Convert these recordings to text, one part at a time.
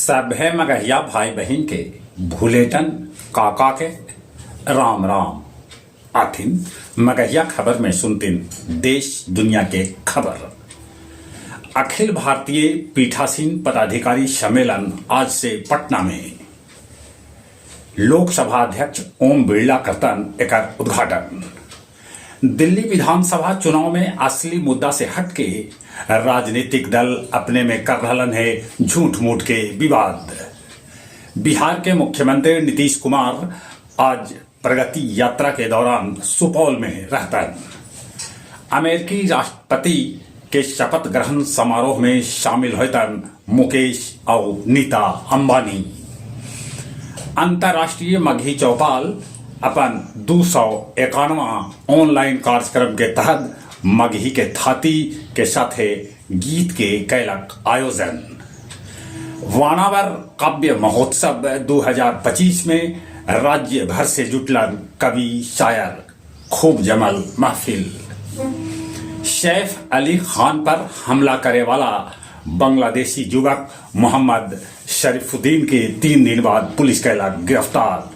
सभे मगहिया भाई बहिन के भुलेटन काका के राम राम। आथिन मगहिया खबर में सुनतिन देश दुनिया के खबर। अखिल भारतीय पीठासीन पदाधिकारी सम्मेलन आज से पटना में। लोकसभा अध्यक्ष ओम बिरला करतन एकर उद्घाटन। दिल्ली विधानसभा चुनाव में असली मुद्दा से हटके राजनीतिक दल अपने में कर रहलन हे झूठ मूठ के विवाद। बिहार के मुख्यमंत्री नीतीश कुमार आज प्रगति यात्रा के दौरान सुपौल में रहतन। अमेरिकी राष्ट्रपति के शपथ ग्रहण समारोह में शामिल होतन मुकेश और नीता अंबानी। अंतर्राष्ट्रीय मगही चौपाल अपन 291वां ऑनलाइन कार्यक्रम के तहत मगही के थाती के साथे गीत के कैलक आयोजन। वाणावर काव्य महोत्सव 2025 में राज्य भर से जुटलन कवि शायर, खूब जमल महफिल। सैफ अली खान पर हमला करे वाला बांग्लादेशी युवक मोहम्मद शरीफुद्दीन के 3 दिन बाद पुलिस कैलक गिरफ्तार।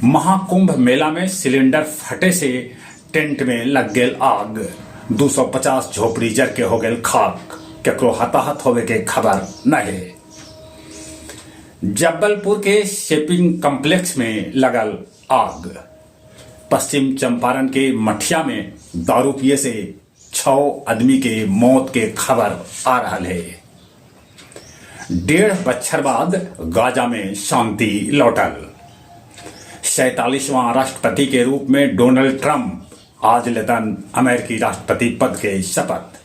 महाकुंभ मेला में सिलेंडर फटे से टेंट में लग गेल आग, 250 झोपड़ी जर के हो गेल खाक, केकरो हताहत होवे के खबर न है। जबलपुर के शिपिंग कॉम्प्लेक्स में लगल आग। पश्चिम चंपारण के मठिया में दारू पिए से 6 आदमी के मौत के खबर आ रहा है। 1.5 बच्छर बाद गाजा में शांति लौटल। 47वां राष्ट्रपति के रूप में डोनाल्ड ट्रंप आज लेतन अमेरिकी राष्ट्रपति पद के शपथ।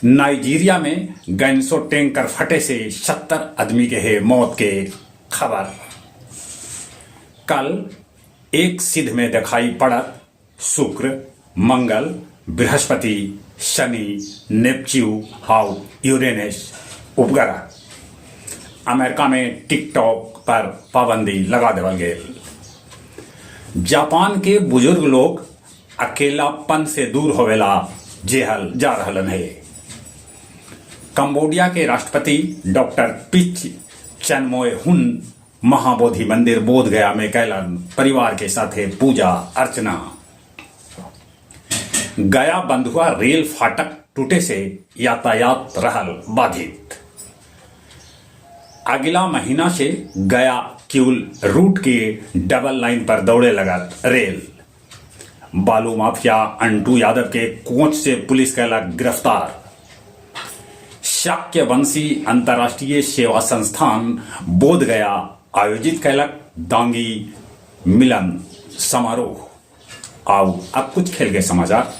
नाइजीरिया में गैंसो टैंकर फटे से 70 आदमी के है मौत के खबर। कल एक सिद्ध में दिखाई पड़त शुक्र, मंगल, बृहस्पति, शनि, नेपच्यू हाउ यूरेनस उपग्रह। अमेरिका में टिकटॉक पर पाबंदी लगा देवल गेल। जापान के बुजुर्ग लोग अकेलापन से दूर होवेला जेहल जा रहलन है। कंबोडिया के राष्ट्रपति डॉक्टर पिच चनमोय हुन महाबोधि मंदिर बोध गया में कैलन परिवार के साथे पूजा अर्चना। गया बंधुआ रेल फाटक टूटे से यातायात रहल बाधित। अगला महीना से गया किउल रूट के डबल लाइन पर दौड़े लगत रेल। बालू माफिया अंटू यादव के कोच से पुलिस कैलक गिरफ्तार। शाक्यवंशी अंतर्राष्ट्रीय सेवा संस्थान बोध गया आयोजित कैलक दांगी मिलन समारोह। आओ अब कुछ खेल के समाचार।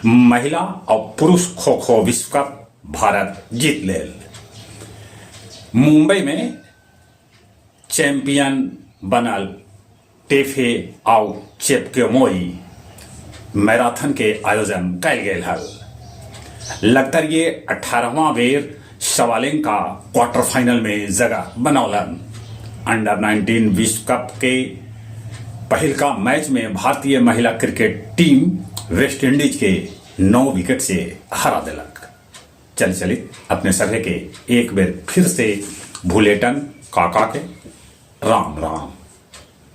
महिला और पुरुष खो खो विश्व कप भारत जीत लेल। मुंबई में चैंपियन बनल टेफे आउ चेपकेमोई मैराथन के आयोजन कैल गेल हल। लगतर ये 18वां बेर सवालेंका क्वार्टर फाइनल में जगह बनौलन। अंडर 19 विश्व कप के पहिलका मैच में भारतीय महिला क्रिकेट टीम वेस्ट इंडीज के 9 विकेट से हरा देलक। चल चली अपने सभे के एक बेर फिर से भुलेटन काका के राम राम।